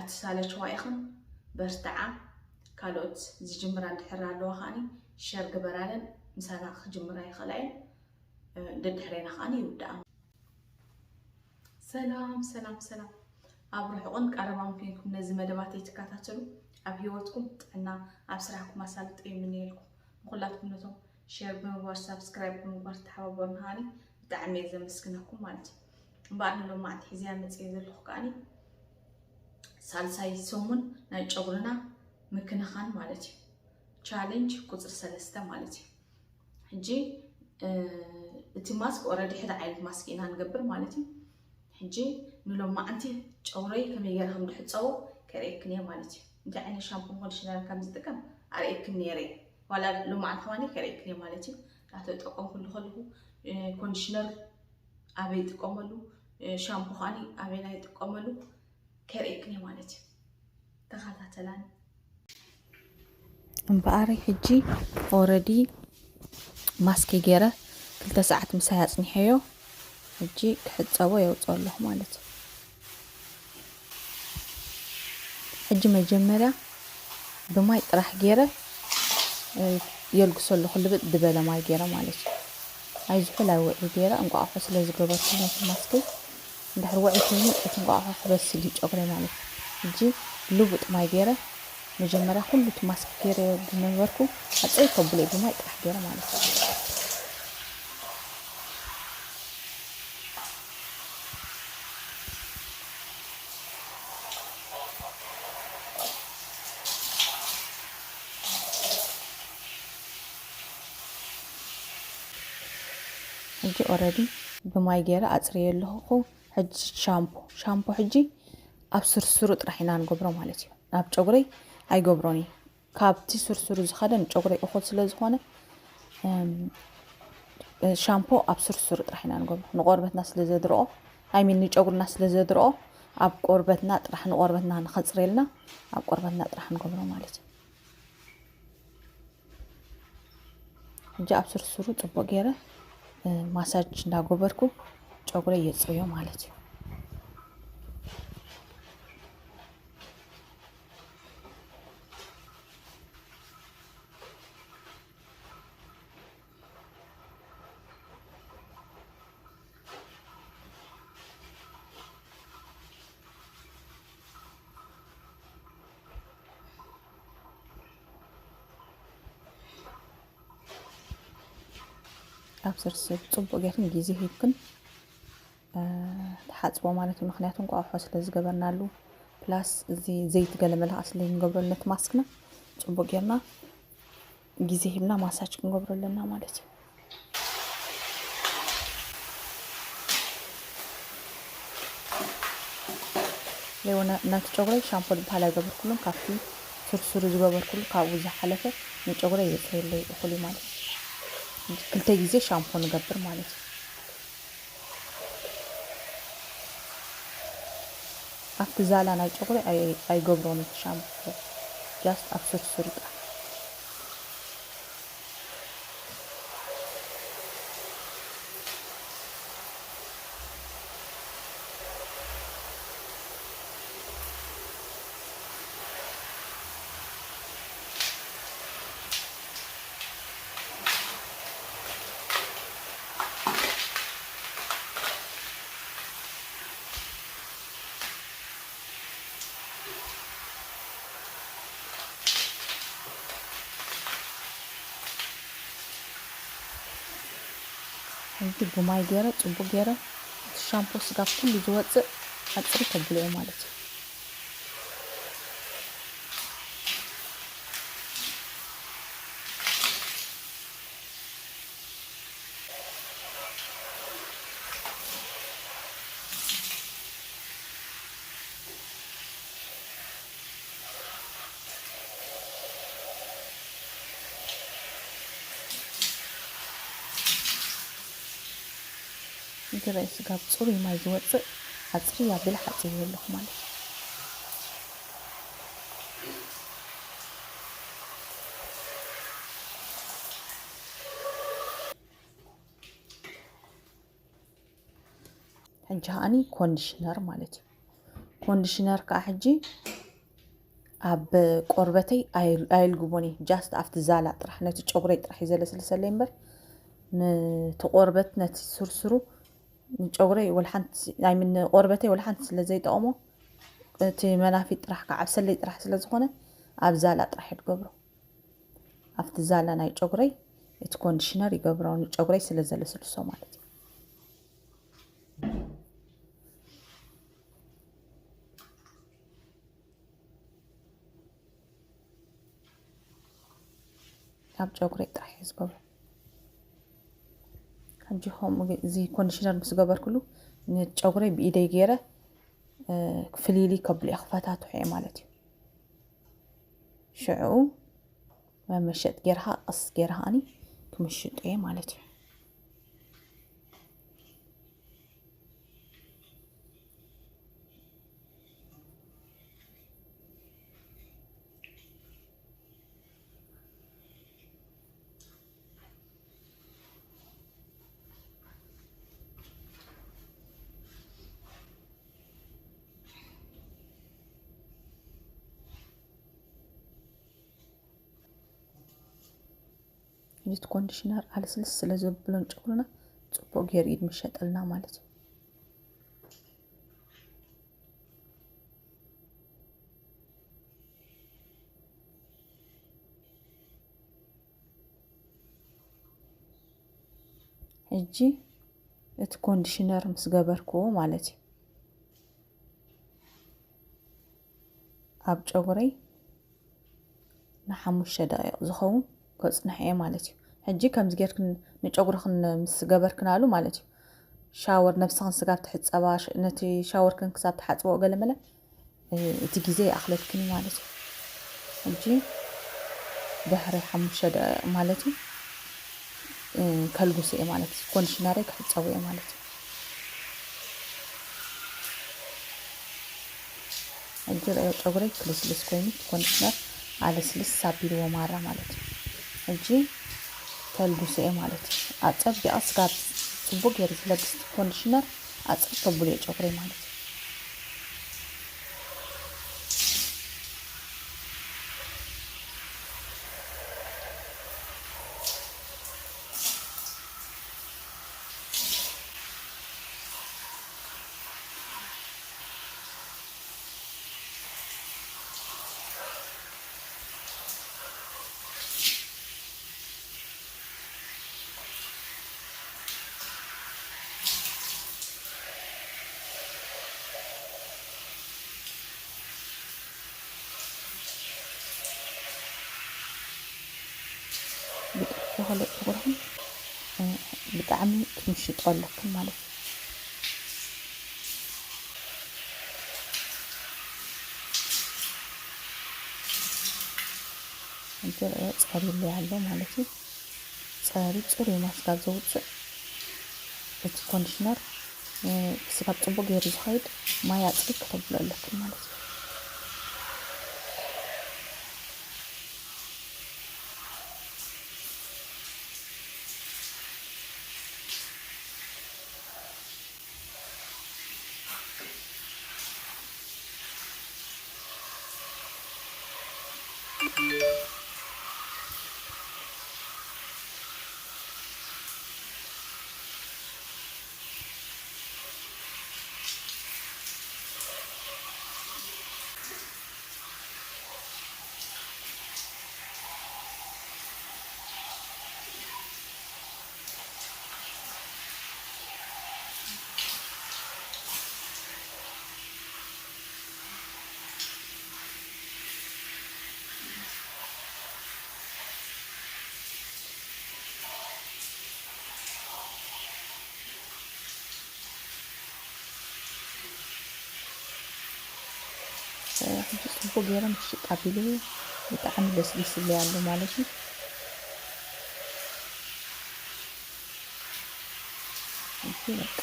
ትሳለችዋ ኢኽን በርትዓ። ካልኦት ዝጅምራ እንድሕር ኣለዋ ከዓኒ ሸር ግበራለን፣ ምሳና ክጅምራ ይኽእላ እየን። ደድሕሬና ከዓኒ ይውዳኣ። ሰላም ሰላም ሰላም። ኣብ ርሑቕን ቀረባን ኮይንኩም ነዚ መደባተይ ትከታተሉ፣ ኣብ ህይወትኩም ጥዕና፣ ኣብ ስራሕኩም ኣሳልጦ ይምነየልኩም። ንኹላትኩም ነቶም ሼር ብምግባር ሳብስክራይብ ብምግባር ተሓባበሩና ከዓኒ ብጣዕሚ እየ ዘመስግነኩም ማለት እዩ። እምበኣር ንሎማዓንቲ ሒዘያ መፅየ ዘለኹ ከዓኒ ሳልሳይ ሰሙን ናይ ጨጉርና ምክንኻን ማለት እዩ። ቻሌንጅ ቁፅሪ ሰለስተ ማለት እዩ። ሕጂ እቲ ማስክ ኦረዲ ሕደ ዓይነት ማስክ ኢና ንገብር ማለት እዩ። ሕጂ ንሎማዓንቲ ጨጉረይ ከመይ ገይረ ከም ድሕፀቦ ከርእየክን እየ ማለት እዩ። እንታይ ዓይነት ሻምፖን ኮንዲሽነር ከም ዝጥቀም ኣርእየክን ነይረ እየ። ዋላ ሎማዓንቲ ከማኒ ከርእየክን እየ ማለት እዩ። ናተጠቀምኩሉ ከለኹ ኮንዲሽነር ኣበይ ይጥቀመሉ፣ ሻምፖ ከዓኒ ኣበይ ናይ ይጥቀመሉ ከርእየክን እየ ማለት እዩ። ተኸታተላኒ። እምበኣረይ ሕጂ ኦረዲ ማስክ ገይረ ክልተ ሰዓት ምሳይ ኣፅኒሐዮ። ሕጂ ክሕፀቦ የውፅኦ ኣለኹ ማለት እዩ። ሕጂ መጀመርያ ብማይ ጥራሕ ገይረ የልግሶ ኣለኹ፣ ልብጥ ዝበለ ማይ ገይረ ማለት እዩ። ኣይዝሑል ኣይውዕይ ገይረ እንቋቑሖ ስለ ዝገበርኩ ነቲ ማስከይ እንድሕር ውዕይ ኮይኑ እቲ እንቋቑሖ ክበስል እዩ ጨጉረይ ማለት እዩ። ሕጂ ልቡጥ ማይ ገይረ መጀመርያ ኩሉ እቲ ማስክ ገይረ ዝነበርኩ ኣፀይ ከብሎ እዩ ብማይ ጥራሕ ገይረ ማለት እዩ። ሕጂ ኦረዲ ብማይ ገይረ ኣፅርየ ኣለኹ። ሕጂ ሻምፖ ሻምፖ ሕጂ ኣብ ስርስሩ ጥራሕ ኢና ንገብሮ ማለት እዩ። ናብ ጨጉረይ ኣይገብሮን እዩ። ካብቲ ስርስሩ ዝኸደ ንጨጉረይ እኹል ስለ ዝኾነ ሻምፖ ኣብ ስርስሩ ጥራሕ ኢና ንገብሮ። ንቆርበትና ስለ ዘድርኦ ኣይሚን ንጨጉርና ስለ ዘድርኦ ኣብ ቆርበትና ጥራሕ ንቆርበትና ንኸፅርየልና ኣብ ቆርበትና ጥራሕ ንገብሮ ማለት እዩ። ሕጂ ኣብ ስርስሩ ፅቡቅ ገይረ ማሳጅ እንዳገበርኩ ጨጉረ የፅርዮ ማለት እዩ። ኣብ ስርስር ፅቡቅ ጌርክን ግዜ ሂብክን ትሓፅቦ ማለት እዩ። ምክንያቱ እንቋቑሖ ስለ ዝገበርናሉ ፕላስ እዚ ዘይቲ ገለመለ ከዓ ስለ ንገብረሉ ነቲ ማስክና ፅቡቅ ጌርና ግዜ ሂብና ማሳጅ ክንገብሮ ኣለና ማለት እዩ። ሌወ ናቲ ጨጉረይ ሻምፖ ዝበሃል ኣይገበርኩሉን ካብቲ ስርስሩ ዝገበርኩሉ ካብኡ ዝሓለፈ ንጨጉረይ የፅርየለይ እኹል እዩ ማለት እዩ። ክልተ ግዜ ሻምፖ ንገብር ማለት እዩ። ኣብቲ ዛላ ናይ ጨጉሪ ኣይገብሮን እቲ ሻምፖ ጃስት ኣብ ስርስሩ ጥራሕ። ሕጂ ብማይ ገይረ ፅቡቅ ገይረ እቲ ሻምፖ ስጋብ ኩሉ ዝወፅእ ኣፅሪ ከብሎ እየ ማለት እዩ። እንተ ርእሲ ካብ ጽሩይ ማይ ዝወጽእ ኣጽሪ ኣቢለ ሓጺበዮ ኣለኹ ማለት እዩ። ሕጂ ከዓኒ ኮንዲሽነር ማለት እዩ። ኮንዲሽነር ከዓ ሕጂ ኣብ ቆርበተይ ኣይ- ኣይልግቦን እየ። ጃስት ኣብቲ ዛላ ጥራሕ፣ ነቲ ጨጉረይ ጥራሕ እዩ ዘለስልሰለይ እምበር፣ ነቲ ቆርበት፣ ነቲ ስርስሩ፣ ንጨጉረይ ወላ ሓንቲ፣ ኣይ ምን፣ ቆርበተይ ወላ ሓንቲ ስለ ዘይጠቕሞ፣ እቲ መናፊት ጥራሕ ክዓብሰለይ ጥራሕ ስለ ዝኾነ፣ ኣብ ዛላ ጥራሕ እየ ዝገብሮ። ኣብቲ ዛላ ናይ ጨጉረይ እቲ ኮንዲሽነር ይገብሮ፣ ንጨጉረይ ስለ ዘለስልሶ ማለት እዩ። ኣብ ጨጉረይ ጥራሕ እየ ዝገብሮ። ሕጂ ከምኡ ግ- እዚ ኮንዲሽነር ምስ ገበርኩሉ፣ ንጨጉረይ ብኢደይ ገይረ፣ እ፣ ክፍሊሊ ከብሎ እየ፣ ክፈታትሖ እየ ማለት እዩ። ሽዑ መመሸጥ ገይርካ፣ ቀስ ገይርካ ኣኒ ክምሽጡ እየ ማለት እዩ። እዚ ኮንዲሽነር ኣልስልስ ስለ ዘብሎን ጨጉርና ጽቡቕ ገይሩ እዩ ዝምሸጠልና ማለት እዩ። ሕጂ እቲ ኮንዲሽነር ምስ ገበርኩዎ ማለት እዩ፣ ኣብ ጨጉረይ ንሓሙሽተ ደቂቕ ዝኸውን ከጽንሕ እየ ማለት እዩ። ሕጂ ከምዚ ጌርክን ንጨጉርክን ምስ ገበርክናሉ ማለት እዩ፣ ሻወር ነብስኽን ስጋብ ትሕጸባ፣ ሽ- ነቲ ሻወርክን ክሳብ ትሓጽበኦ ገለመለ፣ እ፣ እቲ ግዜ ይኣኽለልክን እዩ ማለት እዩ። ሕጂ ድሕሪ ሓሙሽተ ደቂቕ ማለት እዩ፣ እ፣ ከልግሶ እየ ማለት እዩ። ኮንዲሽነረይ ክሕጸቦ እየ ማለት እዩ። ሕጂ ረእዮ ጨጉረይ ክልስልስ ኮይኑ፣ ኮንዲሽነር ኣለስልስ ኣቢልዎ ማራ ማለት እዩ። ሕጂ ከልግሶ እየ ማለት እዩ። ኣጸቢቐ ስጋብ ጽቡቕ ገይሩ ዝለግስ ኮንዲሽነር ኣጸቢቐ ከብሎ እየ ጨጉረይ ማለት እዩ። ብጥርሑ ከለጥ ጨጉርኹም፣ እ፣ ብጣዕሚ ክትምሽጡ ኣለኩም ማለት እዩ። እንተ ጸሪሉ ኣሎ ማለት እዩ። ጸሪ ጽሩይ ማስክ ኣብ ዘውጽእ እቲ ኮንዲሽነር፣ እ፣ ክስካብ ጽቡቕ ገይሩ ዝኸይድ ማይ ኣጽሪግ ከተብሎ ኣለኩም ማለት እዩ። ሕጂ ጽቡቕ ገይረ ምሽጥ ኣቢሉ ብጣዕሚ ለስሊስለይ ኣሎ ማለት እዩ። ሕጂ በቃ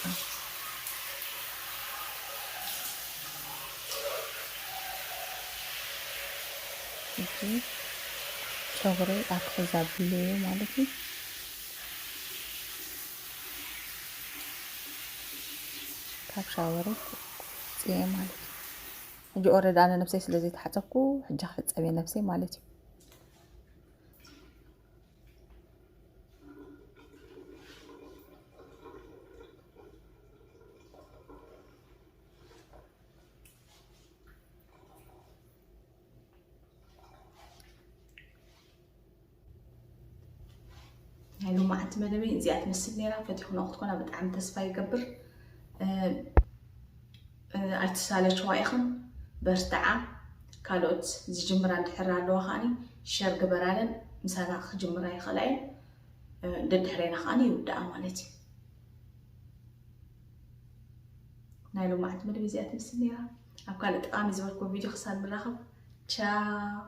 ሕጂ ጨጉረይ ኣትሒዝ ኣቢለዮ ማለት እዩ። ካብ ሻወረይ ክወፅእ እየ ማለት እዩ። ሕጂ ኦረድ ኣነ ነብሰይ ስለ ዘይተሓፀብኩ ሕጂ ክሕፀብ እየ ነብሰይ ማለት እዩ። ናይ ሎማዓንቲ መደበይ እዚኣ ትመስል ነይራ። ፈቲኹና ክትኮና ብጣዕሚ ተስፋ ይገብር። እ፣ እ፣ ኣይትሳለችዋ ኢኽን፣ በርትዓ። ካልኦት ዝጅምራ እንድሕር ኣለዋ ከዓኒ ሸር ግበራለን፣ ምሳና ክጅምራ ይኽእላ እየን። እ፣ ደድሕሬና ከዓኒ ይውድኣ ማለት እዩ። ናይ ሎማዓንቲ መደብ እዚኣ ትመስል ነይራ። ኣብ ካልእ ጠቓሚ ዝበልኩ ቪድዮ ክሳብ ንራኸብ፣ ቻው።